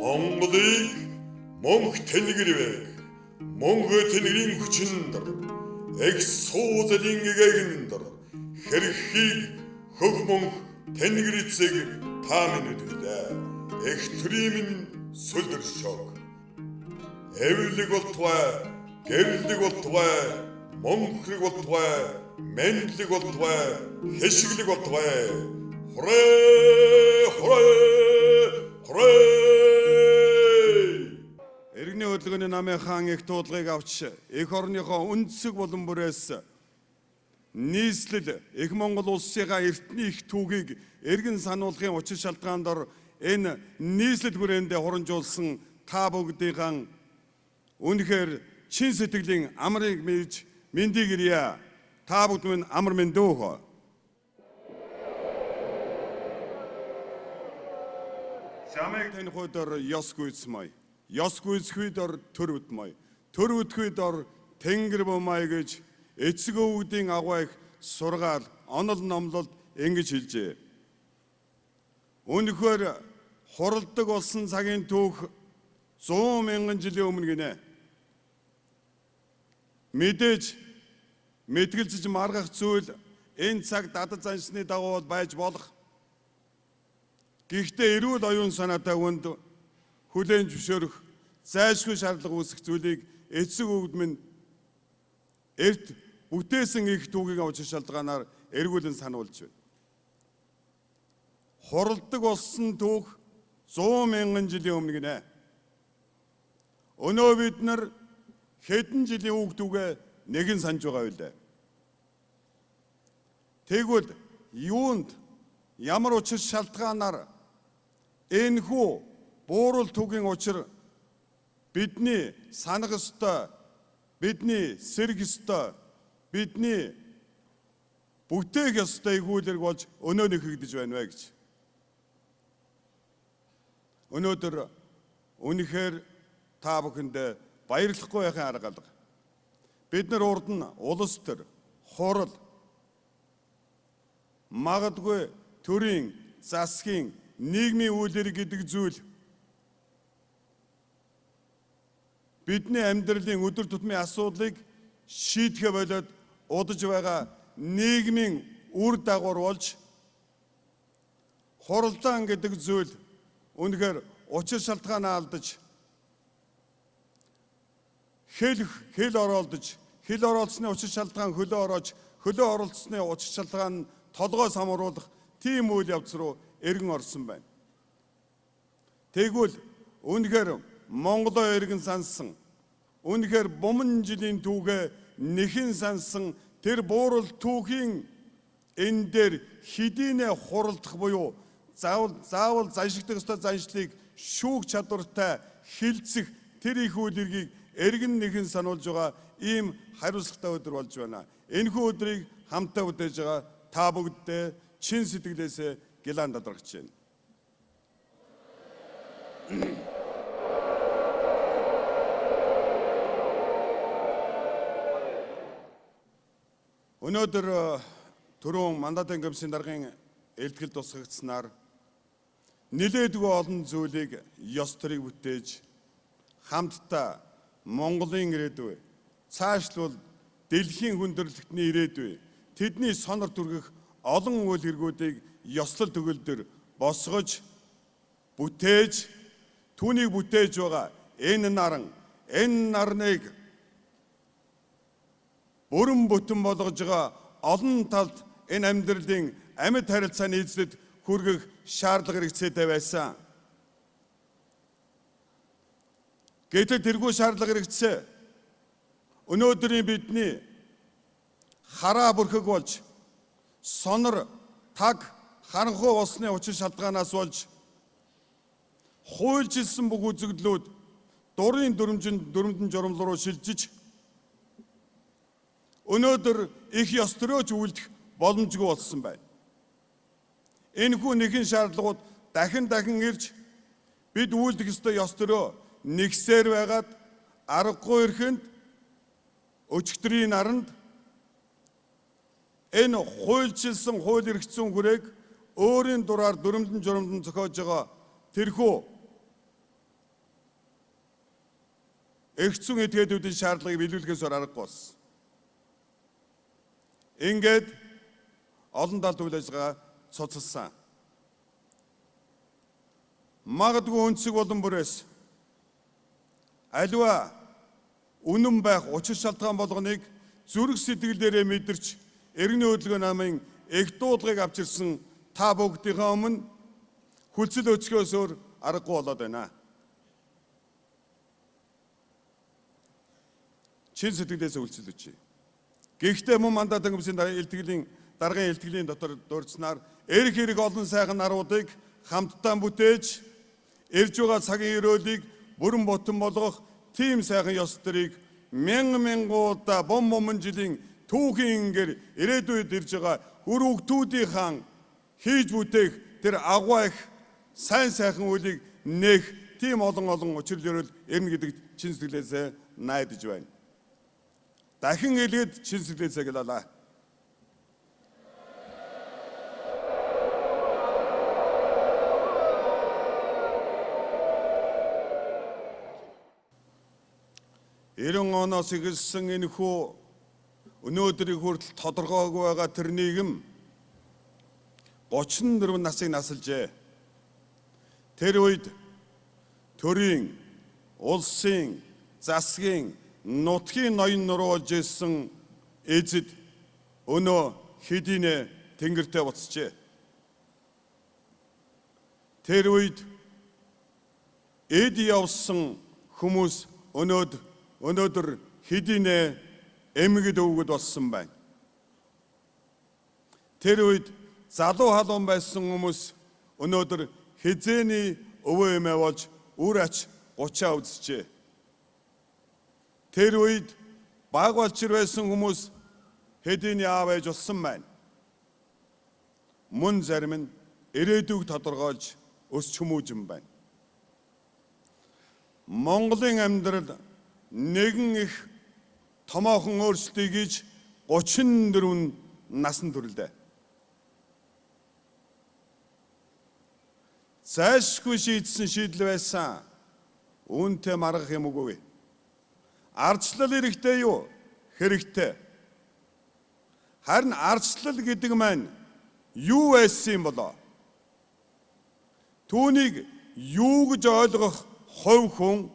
Монголыг мөнх тэнгэрвэг, мөнх тэнгэрийн хүчинд, эх суудлын гэгэнд хэрхийг хөх мөнх тэнгэр эцэг та минь өдөглөө. Эх төрийн минь сүлдэршог. Эвлэг болтугай, гэрлэг болтугай, мөнхрэг болтугай, мэндлэг болтугай, хэшиглэг болтугай. Хурээ, хурээ, хурээ. Иргэний хөдөлгөөний намын хаан их дуудлагыг авч эх орныхоо өнцөг булан бүрээс нийслэл их Монгол улсынхаа эртний их түүхийг эргэн сануулгын учир шалтгаан дор энэ нийслэл хүрээндээ хурамжуулсан та бүгдийнхаа үнэхээр чин сэтгэлийн амрыг мэрж мэндийг ирье. Та бүгд минь амар мэндүүх. Чамайг таних өдөр ёс гүйцмэй. Ёс гүйцэхүйд ор төр үдмэй. Төр үдэхүйд ор тэнгэр бумай гэж эцэг өвгдийн агуу их сургаал онол номлолд ингэж хэлжээ. Үнэхээр хуралдаг болсон цагийн түүх 100 мянган жилийн өмнө гинэ. Мэдээж мэтгэлцэж маргах зүйл энэ цаг дадад заншны дагуу байж болох. Гэхдээ эрүүл оюун санаатай хүнд хүлээн зөвшөөрөх зайлшгүй шаардлага үүсэх зүйлийг эцэг өвгд минь эрт бүтээсэн их түүхийг учир шалтгаанаар эргүүлэн сануулж байна. Хуралдаг болсон түүх 100 мянган жилийн өмнө гинэ. Өнөө бид нар хэдэн жилийн үг түүгээ нэгэн санаж байгаа байлээ. Тэгвэл юунд ямар учир шалтгаанаар энэхүү буурал түүхийн учир бидний санах ёстой, бидний сэрэх ёстой, бидний бүтээх ёстой эгүүлэрэг болж өнөө нэхэгдэж байна вэ гэж. Өнөөдөр үнэхээр та бүхэндээ баярлахгүй байхын арга алга. Бид нар урд нь улс төр, хурал, магадгүй төрийн, засгийн, нийгмийн үйл хэрэг гэдэг зүйл бидний амьдралын өдөр тутмын асуудлыг шийдэхэ болоод удаж байгаа нийгмийн үр дагавар болж хуралдаан гэдэг зүйл үнэхээр учир шалтгаанаа алдаж хэл ороолдож, хэл ороолцсны учир шалтгаан хөлөө ороож, хөлөө оролцсны учир шалтгаан толгой самруулах тийм үйл явц руу эргэн орсон байна. Тэгвэл үнэхээр Монголоо эргэн сансан, үнэхээр буман жилийн түүхээ нэхэн сансан тэр буурал түүхийн энэ дээр хэдийнэ хуралдах буюу заавал заншигдах ёстой заншлыг шүүх чадвартай хилцэх тэр их үйл хэргийг эргэн нэхэн сануулж байгаа ийм хариуцлагатай өдөр болж байна. Энэхүү өдрийг хамтдаа бүтээж байгаа та бүгддээ чин сэтгэлээсээ гилан дадрагч байна. Өнөөдөр түрүүн мандатын комиссийн даргын илтгэл тусгагдсанаар нэлээдгүй олон зүйлийг ёс төрийг бүтээж хамтдаа Монголын ирээдүй, цаашлбал дэлхийн хүндрэлтний ирээдүй, тэдний сонор түргэх олон үйл хэрэгүүдийг ёслол төгөлдөр босгож бүтээж түүнийг бүтээж байгаа энэ наран, энэ нарныг бүрэн бүтэн болгож байгаа олон талд энэ амьдралын амьд харилцааны эзлэд хүргэх шаардлага хэрэгцээтэй байсан. Гэтэл тэргүй шаардлага хэрэгцээ өнөөдрийн бидний хараа бүрхэг болж сонор таг харанхуй болсны учир шалтгаанаас болж хуульчилсан бүх үзэгдлүүд дурын дүрмжин журамл руу шилжиж өнөөдөр их ёс төрөөж үлдэх боломжгүй болсон байна. Энэхүү нэгэн шаардлагууд дахин дахин ирж бид үлдэх ёстой ёс төрөө нэгсээр байгаад аргагүй эрхэнд өчигдрийн наранд энэ хуульчилсан хууль эрх зүйн хүрээг өөрийн дураар дүрмдэн журамдан зохиож байгаа тэрхүү Эх зүүн этгээдүүдийн шаардлагыг биелүүлэхээс өөр аргагүй болсон. Ингээд олон талд үйл ажиллагаа цуцалсан. Магадгүй өнцөг болон бүрээс аливаа үнэн байх учир шалтгаан болгоныг зүрх сэтгэл дээрээ мэдэрч иргэний хөдөлгөөн намын эх дуудлагыг авчирсан та бүгдийнхээ өмнө хүлцэл өчгөөс өөр аргагүй болоод байна. Чин сэтгэлээс хүлцэл өчье. Гэхдээ мөн мандат хөнгөвсийн илтгэлийн даргын илтгэлийн дотор дурдсанаар эрх хэрэг олон сайхан наруудыг хамтдаа бүтээж ирж байгаа цагийн ерөөлийг бүрэн бүтэн болгох тийм сайхан ёс төрийг мянган мянгуудаа бом бомон жилийн түүхийн ингэр ирээдүйд ирж байгаа үр хүүхдүүдийнхаа хийж бүтээх тэр агуу их сайн сайхан үйлийг нээх тийм олон олон учрал ерөөл ирнэ гэдэгт чин сэтгэлээсээ найдаж байна. Дахин илгээд чин сэтгэлээсээ гэлээ. Ерэн оноос эхэлсэн энэхүү өнөөдрийг хүртэл тодорхойгүй байгаа тэр нийгэм 34 насыг насалжээ. Тэр үед төрийн, улсын, засгийн, нутгийн ноён нуруу болж ирсэн эзэд өнөө хэдийнэ тэнгэртээ буцжээ. Тэр үед эд явсан хүмүүс өнөөдөр хэдийнэ эмгэд өвгөд болсон байна. Тэр үед залуу халуун байсан хүмүүс өнөөдөр хэзээний өвөө эмээ болж үр ач 30 үзжээ. Тэр үед баг балчир байсан хүмүүс хэдийний аав ээж болсон байна. Мөн зарим нь ирээдүйг тодорхойлж өсч хүмүүжин байна. Монголын амьдрал нэгэн их томоохон өөрчлөлтийг хийж 34 насан төрлөө. Зайлшгүй шийдсэн шийдэл байсан. Үүнтэй маргах юм үгүй. Ардчлал хэрэгтэй юу? Хэрэгтэй. Харин ардчлал гэдэг маань юу байсан юм болоо? Түүнийг юу гэж ойлгох хувь хүн,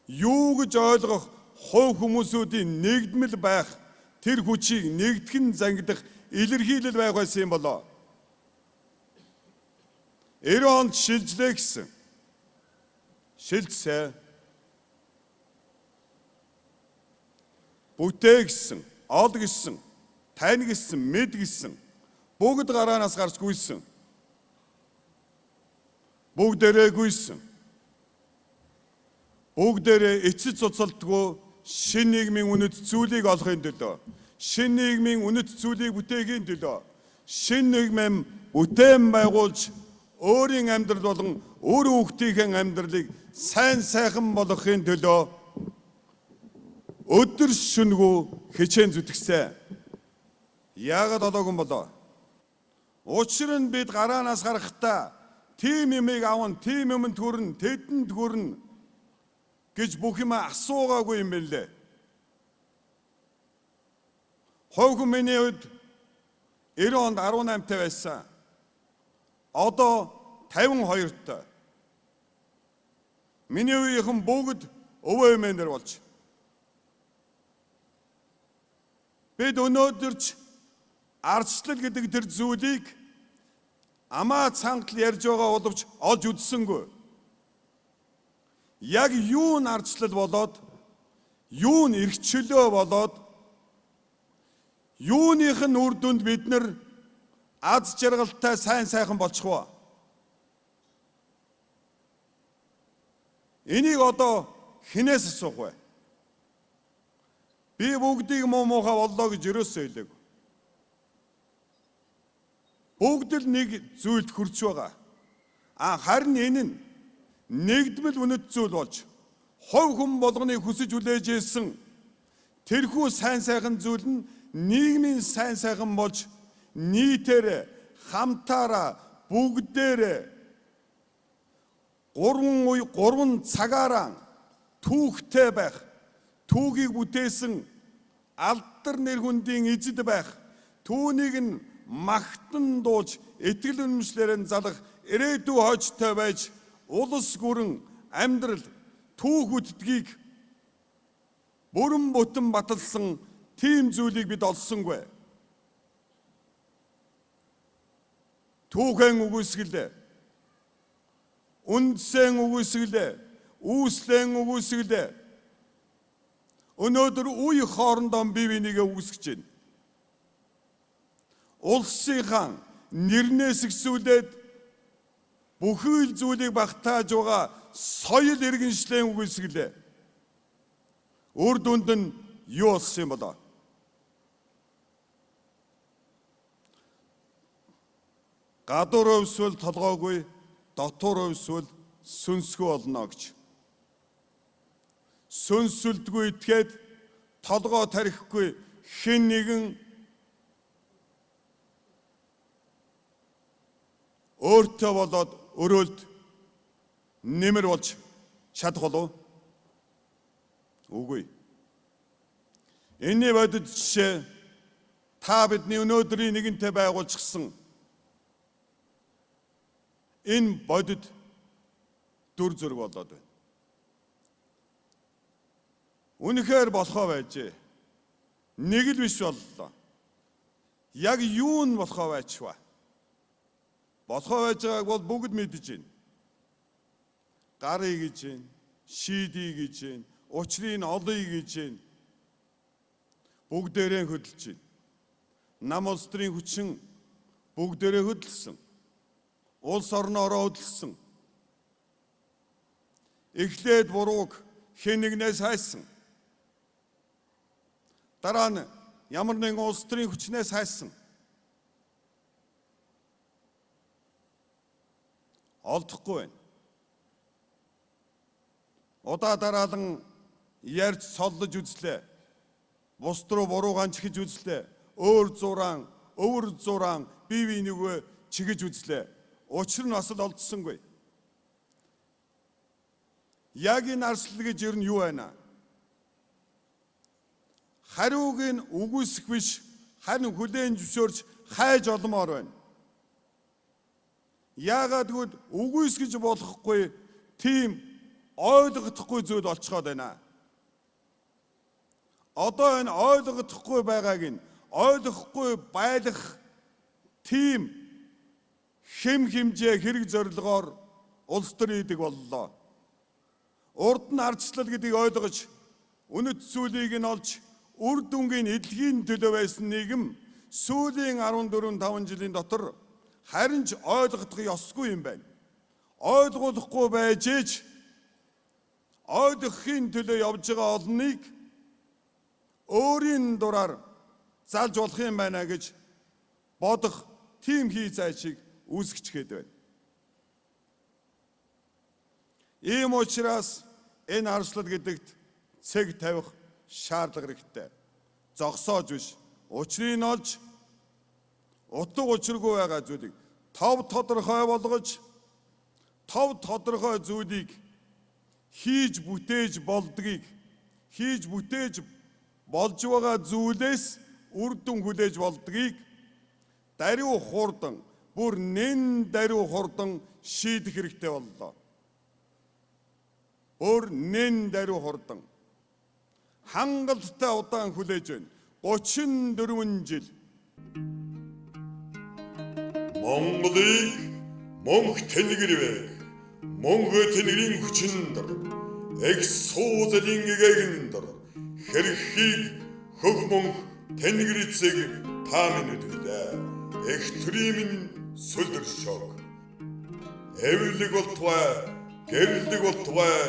юу гэж ойлгох хувь хүмүүсүүдийн нэгдмэл байх, тэр хүчийг нэгтгэн зангидах илэрхийлэл байх байсан юм болоо? 90 онд шилжлээ гэсэн. Шилжсэ. Бүтээ гэсэн, ол гэсэн, тань гэсэн, мэд гэсэн. Бүгд гараанаас гарч гүйсэн. Бүгдээрээ гүйсэн. Бүгдээрээ эцэс цуцалтгүй шинэ нийгмийн үнэт зүйлийг олохын төлөө, шинэ нийгмийн үнэт зүйлийг бүтээхийн төлөө, шинэ нийгмийн бүтээн байгуулж өөрийн амьдрал болон өөр хүүхдийн амьдралыг сайн сайхан болгохын төлөө өдөр шөнөгүй хичээн зүтгэсэн. Яагаад олоогүй болоо? Учир нь бид гараанаас гарахдаа тийм юмыг авна, тийм юмд хүрнэ, тэдэнд хүрнэ гэж бүх юм асуугаагүй юм бэлээ. Хувь хүн миний үед 90 онд 18-тай байсан. Одоо 52-тай. Миний үеийнхэн бүгд өвөө эмээнэр болж. Бид өнөөдөрч ардчлал гэдэг тэр зүйлийг амаа цангатал ярьж байгаа боловч олж үзсэнгүй. Яг юу нь ардчлал болоод, юу нь эрхчлөө болоод, юуных нь үр дүнд бид нар аз жаргалтай сайн сайхан болчих вэ? Энийг одоо хинээс асуух вэ? Би бүгдийг муу муухай боллоо гэж ерөөсөө хэлээгүй. Бүгд л нэг зүйлд хүрч байгаа. Харин энэ нь нэгдмэл үнэт зүйл болж хувь хүн болгоныг хүсэж хүлээж ирсэн тэрхүү сайн сайхан зүйл нь нийгмийн сайн сайхан болж нийтээр хамтаараа бүгдээр 3 үе 3 цагаараа түүхтэй байх, түүхийг бүтээсэн алдар нэр хүндийн эзэд байх, түүнийг нь магтан дуулж итгэл үнэмшлээр нь залах ирээдүй хойчтой байж улс гүрэн амьдрал түүх үтдгийг бүрэн бүтэн баталсан тийм зүйлийг бид олсонгүй. Түүхэн үгүйсгэлээ, үндсэн үгүйсгэлээ, үүслэн үгүйсгэлээ. Өнөөдөр үе хоорондоо бие бинийгээ үгүйсгэж байна. Улсынхаа нэрнээс ихсүүлээд бүхэл зүйлийг багтааж байгаа соёл иргэншлийн үгүйсгэлээ. Үр дүнд нь юу болсон юм болоо? Гадуур өвсвөл толгойгүй, дотуур өвсвөл сүнсгүй болно гэж. Сүнсэлдгүй итгээд толгой тархихгүй хэн нэгэн өөртөө болоод өрөөлд нэмэр болж чадах болов? Үгүй. Энэний бодит жишээ та бидний өнөөдрийн нэгэнтээ байгуулчихсан энэ бодит дүр зураг болоод байна. Үнэхээр болохоо байжээ. Нэг л биш боллоо. Яг юу нь болохоо байчваа? Болохоо байж байгааг бол бүгд мэдэж байна. Гарыг гэж байна, шийдий гэж байна, учрыг олъё гэж байна. Бүгдээрээ хөдөлж байна. Нам улс төрийн хүчин бүгдээрээ хөдөлсөн. Улс орноороо хөдөлсөн. Эхлээд бурууг хэн нэгнээс хайсан. Дараа нь ямар нэгэн улс төрийн хүчнээс хайсан. Олдохгүй байна. Удаа дараалан ярьж соллож үзлээ. Бус руу буруу ганчхиж үзлээ. Өөр зураан, өвөр зураан бие биенийгөө чигэж үзлээ. Учир нь бас л олдсонгүй. Яг энэ арслал гэж ер нь юу байна? Хариуг нь үгүйсэх биш, харин хүлээн зөвшөөрч хайж олмоор байна. Яагаад гэвэл үгүйсгэж болохгүй тийм ойлгохдохгүй зүйл олцгоод байна. Одоо энэ ойлгохдохгүй байгааг нь ойлгохгүй байлах тийм хэм хэмжээ хэрэг зорилгоор улс төр идэг боллоо. Урд нь ардчлал гэдгийг ойлгож үнэт зүйлийг нь олж үр дүнгийн эдлэгийн төлөө байсан нийгэм сүүлийн 14 5 жилийн дотор харин ч ойлгох ёсгүй юм байна. Ойлгуулахгүй байж ич ойлгохын төлөө явж байгаа олныг өөрийн дураар залж болох юм байна гэж бодох тийм хий зайчийг үүсгэчгээд байна. Ийм учраас энэ арслал гэдэгт цэг тавих шаардлага хэрэгтэй. Зогсоож биш, учрыг нь олж утга учиргүй байгаа зүйлийг тов тодорхой болгож тов тодорхой зүйлийг хийж бүтээж болдгийг хийж бүтээж болж байгаа зүйлээс үр дүн хүлээж болдгийг даруй хурдан бүр нэн даруй хурдан шийдэх хэрэгтэй боллоо. Бүр нэн даруй хурдан хангалттай удаан хүлээж байна. 34 жил. Монголыг мөнх тэнгэрвэг, мөнгө тэнгэрийн хүчинд эх суудлын гэгэндэр хэрхийг хөх мөнх тэнгэр эцэг та минь өдөглөө. Эх төрийн минь сүлдэршог. Эвлэг болтугай, гэрлэг болтугай,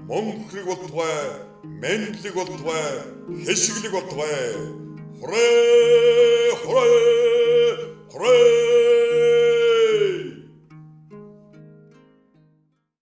мөнхрэг болтугай, мэндлэг болтугай, хэшиглэг болтугай. Хурээ, хурээ, хурээ.